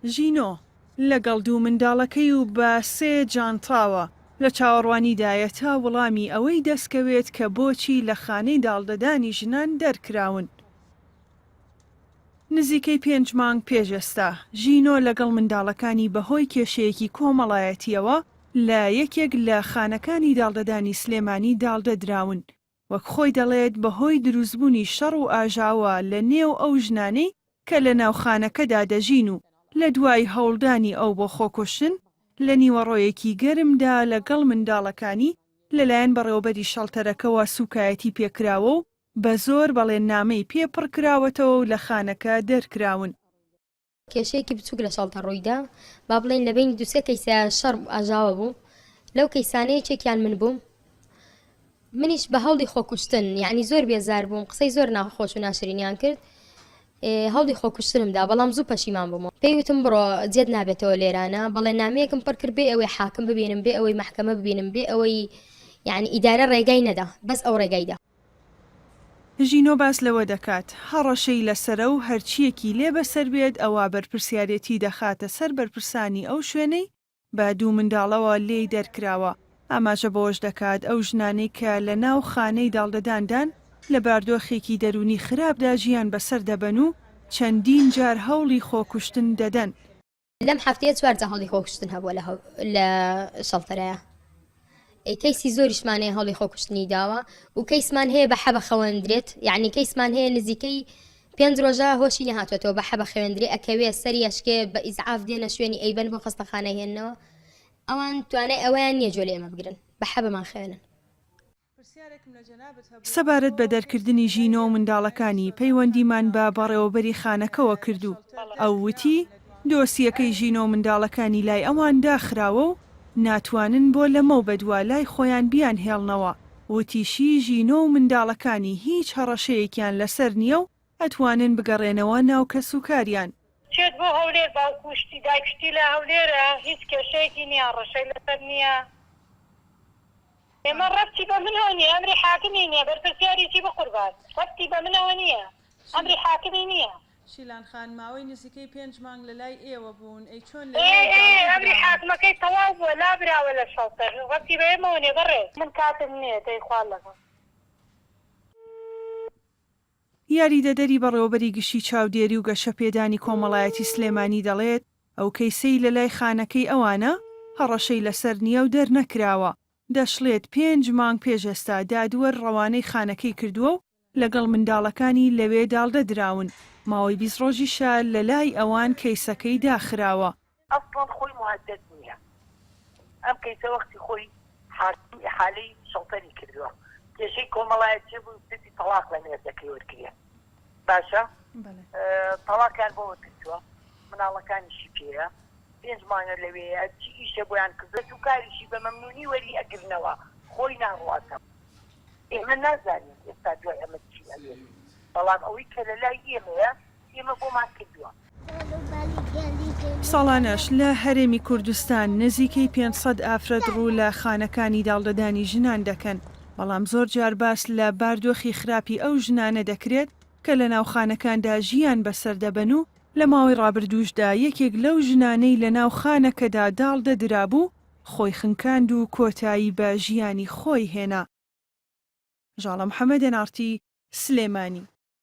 ژینۆ، لەگەڵ دوو منداڵەکەی و بە سێ جانتاوە لە چاوەڕوانیدایە تا وڵامی ئەوەی دەستکەوێت کە بۆچی لە خانەی داڵدەدانی ژنان دەرکراون. نزیکەی پێنج مانگ پێش ئێستا، ژینۆ لەگەڵ منداڵەکانی بەهۆی کێشەیەکی کۆمەڵایەتییەوە لە یەکێک لە خانەکانی داڵدەدانی سلێمانی داڵدەدراون. وەک خۆی دەڵێت بەهۆی دروستبوونی شەڕ و ئاژاوە لە نێو ئەو ژنانەی کە لە ناو خانەکەدا دەژین و لە دوای هەوڵدانی ئەو بۆ خۆکوشتن لە نیوەڕۆیەکی گەرمدا لەگەڵ منداڵەکانی لەلایەن بەڕێوەبەری شەڵتەرەکەوە سوکایەتی پێکراوە و بە زۆر بەڵێننامەی پێ پڕکراوەتەوە و لە خانەکە دەرکراون. کێشەیەکی بچووک لە شەڵتەر ڕوویدا، با بڵێین لە بەینی دوو سێ کەیسە شەڕ ئاژاوە بوو، لەو کەیسانە یەکێکیان من بووم، منیش بە هەوڵی خۆکوشتن یعنی زۆر بێزار بووم قسەی زۆر ناخۆش و ناشرینیان کرد هەوڵی خۆکوشتنم دا بەڵام زوو پەشیمان بوومەوە پێی وتم بڕۆ جێت نابێتەوە لێرانە بەڵێ نامەیەکم پڕ کرد بێ ئەوەی حاکم ببینم بێ ئەوەی مەحکەمە ببینم بێ ئەوەی یعنی ئیدارە ڕێگای نەدا بەس ئەو ڕێگای دا. ژینۆ باس لەوە دەکات، هەڕەشەی لەسەرە و هەرچییەکی لێ بەسەر بێت ئەوا بەرپرسیارێتی دەخاتە سەر بەرپرسانی ئەو شوێنەی بە دوو منداڵەوە لێی دەرکراوە، ئاماژە بەوەش دەکات، ئەو ژنانەی کە لە ناو خانەی داڵدەداندان لە باردۆخێکی دەروونی خراپدا ژیان بەسەر دەبەن و چەندین جار هەوڵی خۆکوشتن دەدەن. لەم هەفتەیە چوار جار هەوڵی خۆکوشتن هەبووە لە شەڵتەرەیە. کەیسی زۆریشمان هەیە هەوڵی خۆکوشتنی داوە و کەیسمان هەیە بە حەبە خەوەندرێت یعنی کەیسمان هەیە نزیکەی پێنج ڕۆژە هۆشی نەهاتوێتەوە بە حەبە خەوێندرێ ئەکەوێ سەری ئەشکێ بە ئیزعاف دێنە شوێنی ئەیبەن بۆ خەستەخانە هێننەوە ئەوان توانای ئەوەیان نییە گوێ لە ئێمە بگرن بە حەبەمان خەوێنن. سەبارەت بە دەرکردنی ژینۆ و منداڵەکانی، پەیوەندیمان بە بەڕێوەبەری خانەکەوە کرد و ئەو وتی، دۆسیەکەی ژینۆ و منداڵەکانی لای ئەوان داخراوە و ناتوانن بۆ لەمەو بەدوا لای خۆیان بیانهێڵنەوە، وتیشی، ژینۆ و منداڵەکانی هیچ هەڕەشەیەکیان لەسەر نییە و ئەتوانن بگەڕێنەوە ناو کەسوکاریان. چێت بۆ هەولێر باوکوشتی دایکشتی لە هەولێرە هیچ کێشەیەکی نیە هەڕەشەی لەسەر نیە. ئێمە ڕەبتی بە منەوە نیە ئەمری حاکمی نیە بەرپرسیاری چی بقوربان ڕەبتی بە منەوە نیە ئەمری حاکمی نیە. شیلان خان ماوەی نزیکەی پێنج مانگ لە لای ئێوە بوون ئەی چۆن لە ئێ لای ئێ داڵدە ئەمری دراون؟ حاکمەکەی تەواو بووە لابراوە لە شەڵتەر ڕەبتی بە ئێمەوە نیە بەڕێز. من کاتم نیە دەی خوا لەگەڵ. یاریدەدەری بەڕێوەبەری گشتی چاودێری و گەشەپێدانی کۆمەڵایەتی سلێمانی دەڵێت، ئەو کەیسەی لەلای خانەکەی ئەوانە، هەڕەشەی لەسەر نییە و دەرنەکراوە، دەشڵێت، پێنج مانگ پێش ئێستا دادوەر ڕەوانەی خانەکەی کردووە و لەگەڵ منداڵەکانی لەوێ داڵدە دراون، ماوەی 20 ڕۆژیشە لەلای ئەوان کەیسەکەی داخراوە. ئەسڵەن خۆی موهەدەد نییە، ئەم کەیسە وەختی خۆی حاکم ئیحالەی شەڵتەری کردووە، کێشەی کۆمەڵایەتیە بوو ویستێتی تەڵاق لە مێردەکەی وەرگرێ باشە تەڵاقیان بۆ وەرگرتووە مناڵەکانیشی پێیە پێنج مانگە لەوێیە چی ئیشە بۆیان کردووە کەسوکاریشی بە مەمنونی وەری ئەگرنەوە خۆی ناڕواتەوە ئێمە نازانین ئێستا دوای ئەمە چی ئەبێت بەڵام ئەوەی کە لەلای ئێمەیە ئێمە بۆمان کردووە. ساڵانەش لە هەرێمی کوردستان نزیکەی 500 ئافرەت ڕوو لە خانەکانی داڵدەدانی ژنان دەکەن، بەڵام زۆرجار باس لە باردۆخی خراپی ئەو ژنانە دەکرێت کە لەناو خانەکاندا ژیان بەسەر دەبەن و لە ماوەی ڕابردووشدا یەکێک لەو ژنانەی لەناو خانەکەدا داڵدە درابوو خۆی خنکاند و کۆتایی بە ژیانی خۆی هێنا. ژاڵە محەمەد، ئێن ئاڕ تی، سلێمانی.